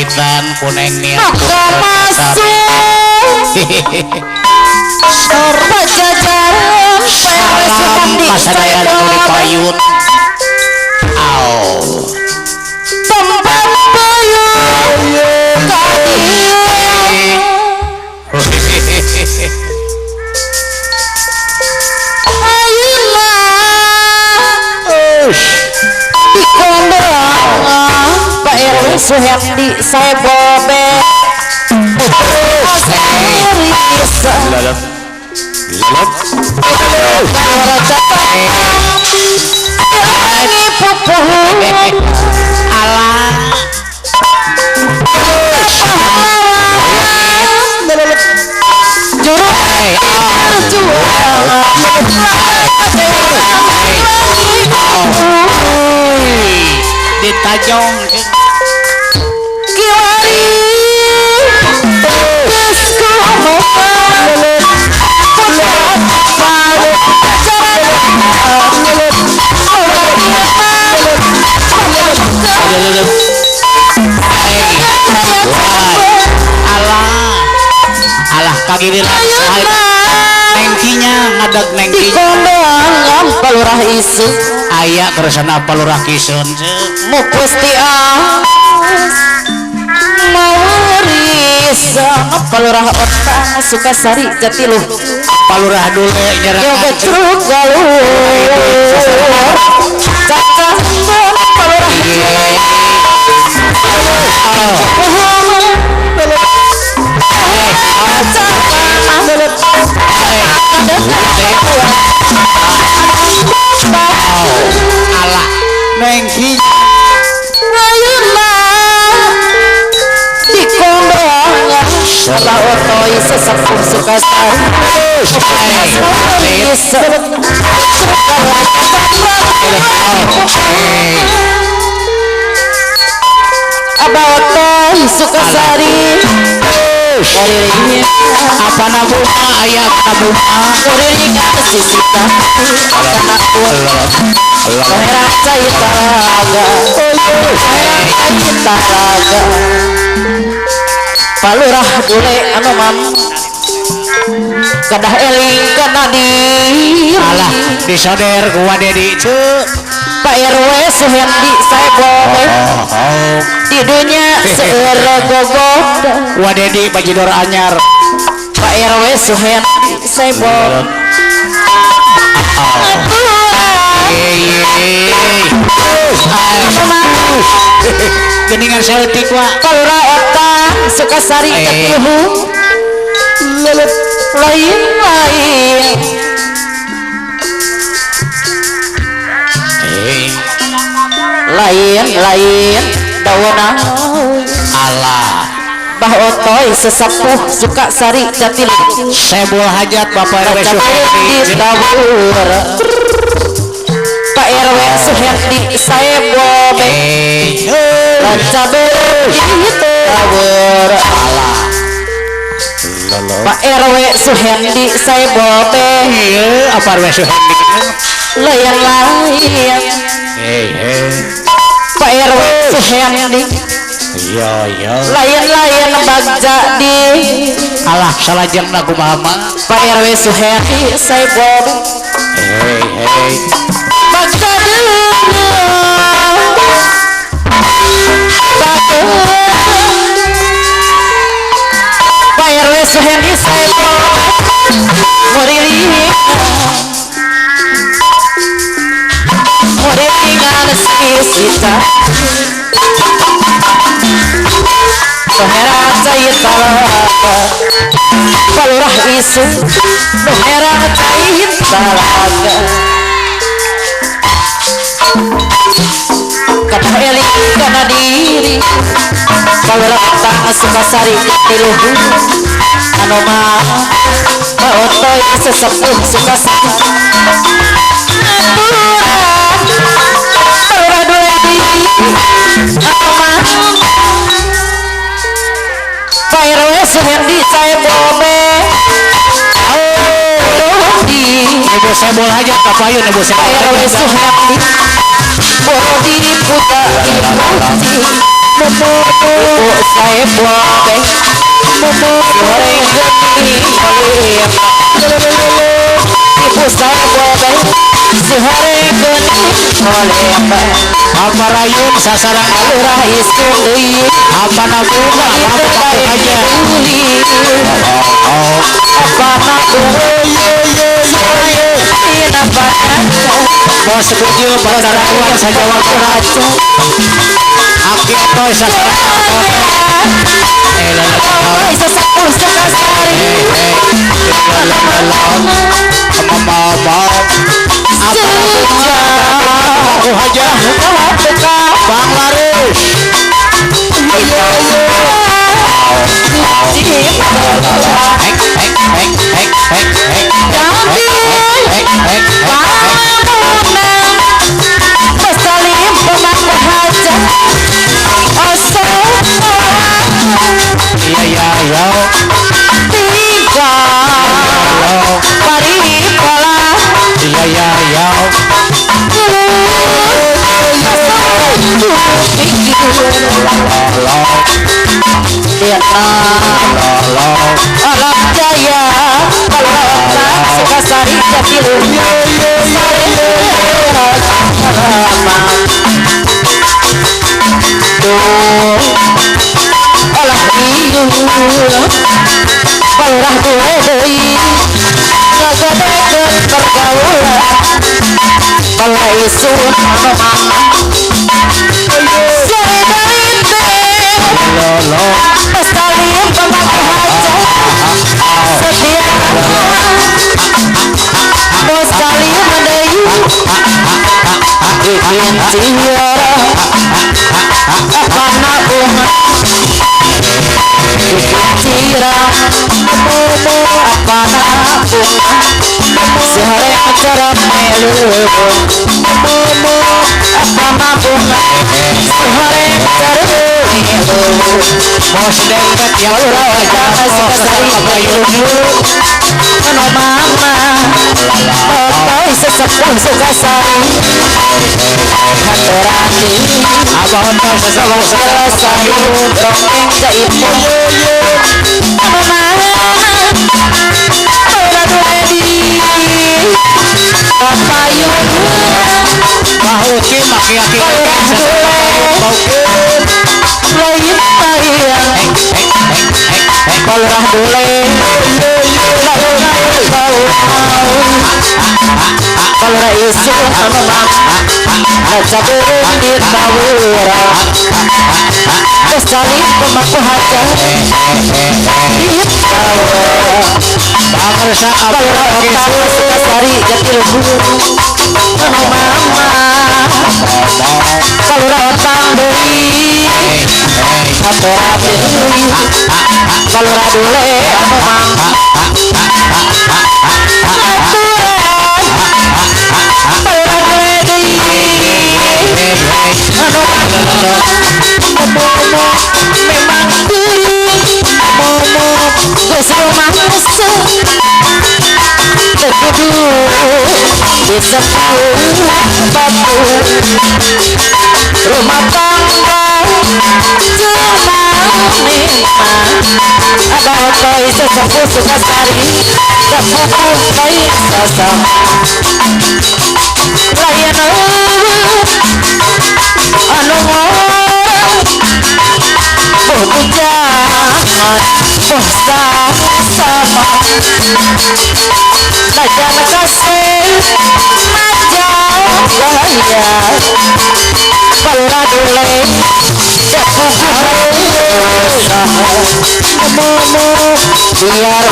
Pawitan kuneng niat masuk Pajajaran salam kasadayana nu di payun. Aw. Tempat payun kadieu. Ayeuna di kondangan Pak RW Suhendi Saebobe Alah. Ditajong kiwari alah alah kagiliran nengkinya ngadag nengkinya dikondangan palurah isu aya keresana palurah kisun mupus tias mauris palurah otang Sukasari Jatiluh palurah dule nyerang gecruk galuh cacah palurah alah nengki ayeuna dikondangan Abah Otoy sesepuh Sukasari Abah Otoy Sukasari apa nabuma aya nabuma Palurah dule anu mam kedah eling kana diri alah disoder gua Dedi ce Pak RW Suhendi Saebobe di dunya seueur gogoda gua Dedi bajidor anyar Pak RW Suhendi Saebobe geningan saeutik wa Palurah otang Sukasari Jatiluhur lain lain lain lain dawana alah Bah Otoy sesepuh Sukasari Jatiluhur sebul hajat Bapak RW Suhendi dawur Pak RW Suhendi Saebobe dawur alah Pak RW Suhendi Saebobe iya apa RW Suhendi lain lain Pak RW Suhendi iya iya lain lain bagja di alah salajengna kumaha mah Pak RW Suhendi Saebobe hei bagja Pak RW Suhendi Saebobe muriringan sisita Sohera cai talaga Palurah isu Sohera cai talaga Kedah eling kana diri Palurah otang Sukasari Jatiluhur anu mah Pak Otoy sesepuh Sukasari Palurah dule di anu mah Pak RW Suhendi Saebobe ibu sebul hajat kapayun ibu sebul Pak RW Suhendi Bodi puta dipuji Ibu Saebol be goreng geuning oleh ibu saebol be si horeng geuning oleh Apa rayun sasaran alurah isun deui apa nabunga apa pakai aja apa bos setuju bandarawan sajawa raja aki otoy sasaran aku aja Bang Laris Alam Jaya Palembang Sukasari Jatiluhur Alah ieu Palurah gue deui ngagadekeun pergaulan Palai isun anu mama Salim pemangku hajat setia bos salim deui bikin ciara apa nabungan bikin cira apa nabungan sehari acara melebung apa nabungan sehari acara bos dempet ya anu mama otoy sesepuh Sukasari haturani abah otoy sesepuh Sukasari dongeng jaipun anu mama ora duedi kapayun bahuki maki-aki lain tayang Palurah dule Palurah isun anu mama cabureun di tawura Geus calik pemangku hajat di tawura Pangersa Palurah otak Sukasari Jatiluhur anu mama Palurah otang deui hatora deui Palurah dule anu mama aturan Palurah dule deui anu mama memang geuring geus rumangsa teu kudu disebut batur rumah tangga cuma abah otoy sesepuh Sukasari sepuh otoy sasama layan anu ngorang boh bujangan boh sama najan kasih majaya Palurah dule biar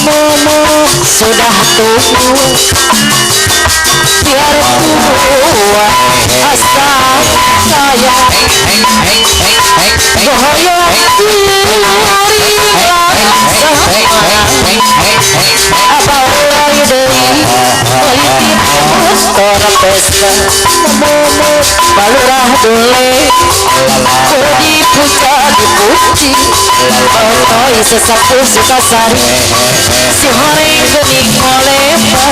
umur sudah tua biar tua asal sayang goyang diri apa urai deui motor pesta Palurah dule dipuja dipuji otoy sesepuh Sukasari si horeng geuning ngolepa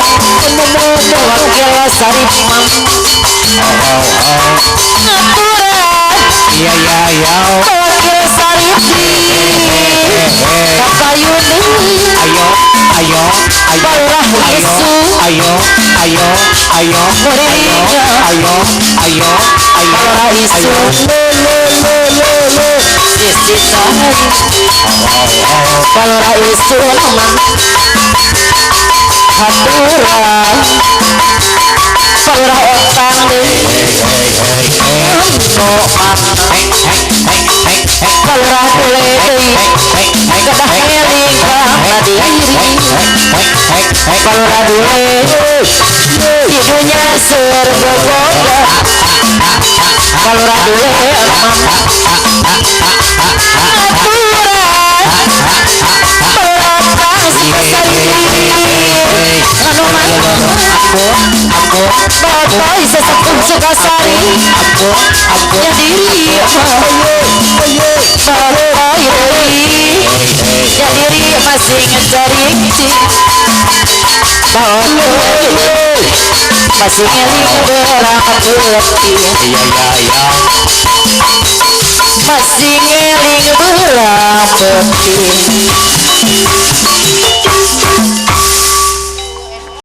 wakil Sari Mam ngaturan iya iya iya wakil Sariti Kapayun deui. Ayo, ayo, ayo. Palurah Ayo, isu. ayo, ayo, ayo. Murinya. Ayo, ayo, ayo. Palurah isu. Ayo. Le le le le sisi cai. Palurah isu naman hatura. Palurah otang deui nu mana. Palurah dule deui kedah ngeling kana diri. Palurah dule tidunya seur boboga. Palurah dule emam hatura. Palurah otang Sukasari anu mana. Bapak sesepuh Sukasari nya diri Bapak deui nya diri masih ngecaricing. Bapak masih ngeling berang peuting. Iya. Masih ngeling berang peuting.